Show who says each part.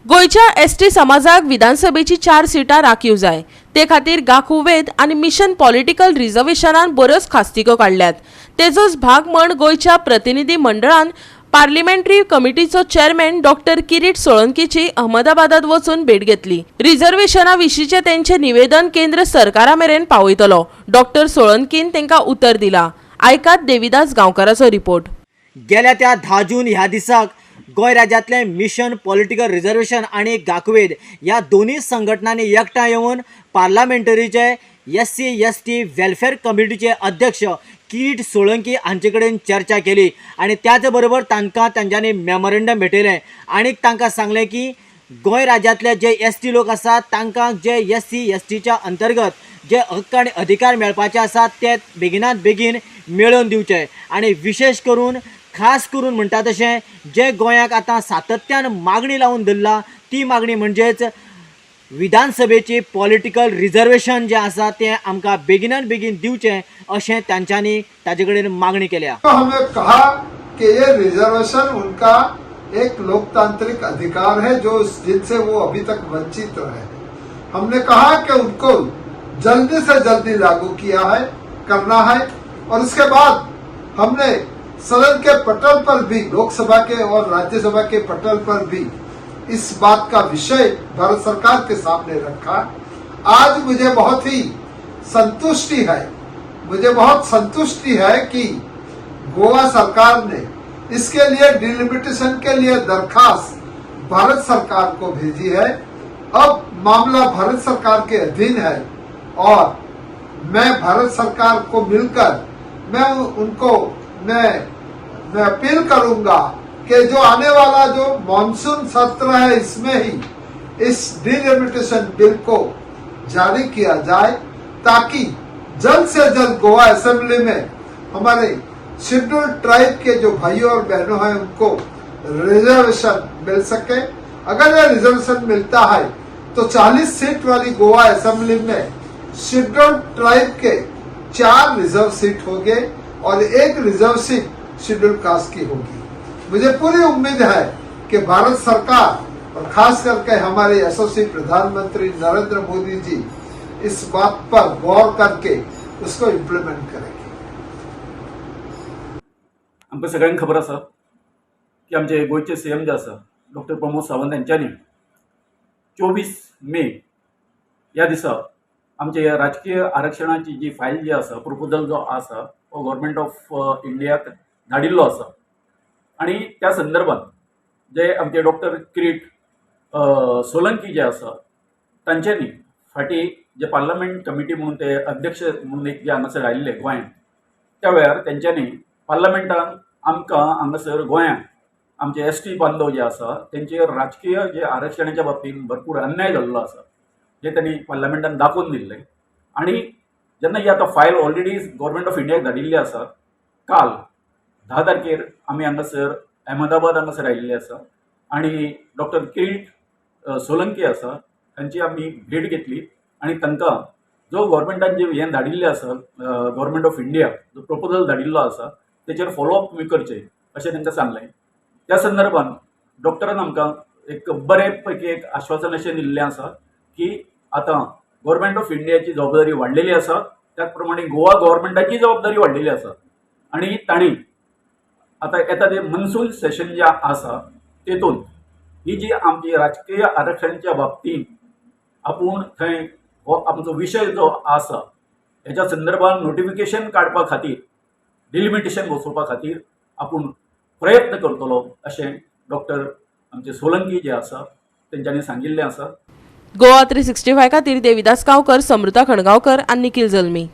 Speaker 1: गोंयच्या एसटी समाजाक विधानसभेची 4 सिटां राखीव जाय, ते खातीर गाखुवेद आनी मिशन पॉलिटिकल रिझर्वेशनान बऱ्योच खास्तिको काडल्यात. तेजोच भाग म्हण गोंयच्या प्रतिनिधी मंडळान पार्लिमेंटरी कमिटीचो चेअरमॅन डॉक्टर किरीट सोळंकीची अहमदाबादात वचून भेट घेतली. रिझर्वेशना विशींचे तेंचे निवेदन केंद्र सरकारा मेरेन पावयतलो. डॉक्टर सोळंकीन तांकां उतर दिला. आयकात देविदास गांवकाराचो रिपोर्ट.
Speaker 2: गेल्या त्या 10 जून ह्या दिसाक गोंय राज्यांतलें मिशन पॉलिटिकल रिझर्वेशन आनी गाकवेद ह्या दोनूय संघटनांनी एकठांय येवन पार्लामेंटरीचे एससी एसटी वेलफेअर कमिटीचे अध्यक्ष किरीट सोळंकी हांचे कडेन चर्चा केली आनी त्याच बरोबर तांकां तांच्यांनी मेमोरेंडम भेटयलें आनी तांकां सांगलें की गोंय राज्यांतले जे एसटी लोक आसात, तांकां जे एससी एसटीच्या अंतर्गत जे हक्क आनी अधिकार मेळपाचे आसात, ते बेगिनात बेगीन मेळोवन दिवचे आनी विशेश करून, खास करून म्हणटा तशें, जे गोंयाक आतां सातत्यान मागणी लावन धरला, ती मागणी म्हणजेच विधानसभेची पॉलिटिकल रिझर्वेशन जें आसा, तें आमकां बेगिनात बेगीन दिवचें, अशें तांच्यांनी ताजे कडेन मागणी केल्या.
Speaker 3: तो हमें कहा कि ये रिजर्वेशन उनका एक लोकतांत्रिक अधिकार है, जो जिनसे वो अभी तक वंचित रहे। हमने कहा कि उनको जल्दी से जल्दी लागू किया है, करना है और उसके बाद हमने सदन के पटल पर भी, लोकसभा के और राज्यसभा के पटल पर भी इस बात का विषय भारत सरकार के सामने रखा। आज मुझे बहुत ही संतुष्टि है, मुझे बहुत संतुष्टि है कि गोवा सरकार ने इसके लिए, डिलिमिटेशन के लिए दरखास्त भारत सरकार को भेजी है। अब मामला भारत सरकार के अधीन है और मैं भारत सरकार को मिलकर मैं उनको मैं अपील करूंगा कि जो आने वाला जो मानसून सत्र है, इसमें ही इस डिलिमिटेशन बिल को जारी किया जाए, ताकि जल्द से जल्द गोवा असेंबली में हमारे शेड्यूल ट्राइब के जो भाइयों और बहनों हैं, उनको रिजर्वेशन मिल सके। अगर यह रिजर्वेशन मिलता है, तो 40 सीट वाली गोवा असेंबली में शेड्यूल ट्राइब के चार रिजर्व सीट होंगे और एक रिजर्व सीट शेड्यूल कास्ट की होगी। मुझे पूरी उम्मीद है कि भारत सरकार और खास करके हमारे यशस्वी प्रधानमंत्री नरेंद्र मोदी जी इस बात पर गौर करके उसको इम्प्लीमेंट करेंगे।
Speaker 4: आमकां सगळ्यांक खबर आसा की आमचे गोंयचे सीएम जे आसा, डॉक्टर प्रमोद सावंत, यांच्यांनी 24 मे ह्या दिसा आमचे ह्या राजकीय आरक्षणाची जी फायल जी आसा, प्रपोजल जो आसा, हो गव्हर्मेंट ऑफ इंडियाक धाडिल्लो आसा आनी त्या संदर्भात जे आमचे डॉक्टर किरीट सोलंकी जे आसा, तांच्यांनी फाटीं जे पार्लमेंट कमिटी म्हणून ते अध्यक्ष म्हणून एक जे हांगासर आयिल्ले गोंयांत, त्या वेळार तेंच्यांनी पार्लमेंटान आमकां हांगासर गोंयांत आमचे एसटी बांधव जे आसा, तेंचेर राजकीय जे आरक्षणाच्या बाबतींत भरपूर अन्याय जाल्लो आसा, जे त्यांनी पार्लमेंटान दाखोवन दिल्लें. आनी जेन्ना ही आतां फायल ऑलरेडी गव्हर्मेंट ऑफ इंडियाक धाडिल्ली आसा, काल 10 तारखेर आमी हांगासर अहमदाबाद हांगासर आयिल्ले आसा आनी डॉक्टर किरीट सोलंकी आसा, तांची आमी भेट घेतली आनी तांकां जो गव्हर्मेंटान जे हें धाडिल्लें आसा, गव्हर्मेंट ऑफ इंडिया जो प्रपोजल धाडिल्लो आसा, तेचेर फॉलोअप तुमी करचें, अशें तांकां सांगलें. त्या संदर्भात डॉक्टरान आमकां एक बरें पैकी एक आश्वासन अशें दिल्लें आसा की आतां गव्हर्मेंट ऑफ इंडियाची जबाबदारी वाडलेली आसा, त्याच प्रमाणे गोवा गव्हर्मेंटाची जबाबदारी वाडलेली आसा आनी तांणी आतां येता ते मनसून सेशन जें आसा, तेतून ही जी आमची राजकीय आरक्षणाच्या बाबतींत आपूण थंय हो आमचो विशय जो आसा, हेच्या संदर्भात नोटिफिकेशन काडपा खातीर, डिलिमिटेशन बसोवपा खातीर आपूण प्रयत्न करतलो, अशें डॉक्टर आमचे सोलंकी जे आसा, तेंच्यांनी सांगिल्लें आसा.
Speaker 1: गोवा 365 खातीर देविदास गांवकर, समृता खणगांवकर आनी निखिल जल्मी.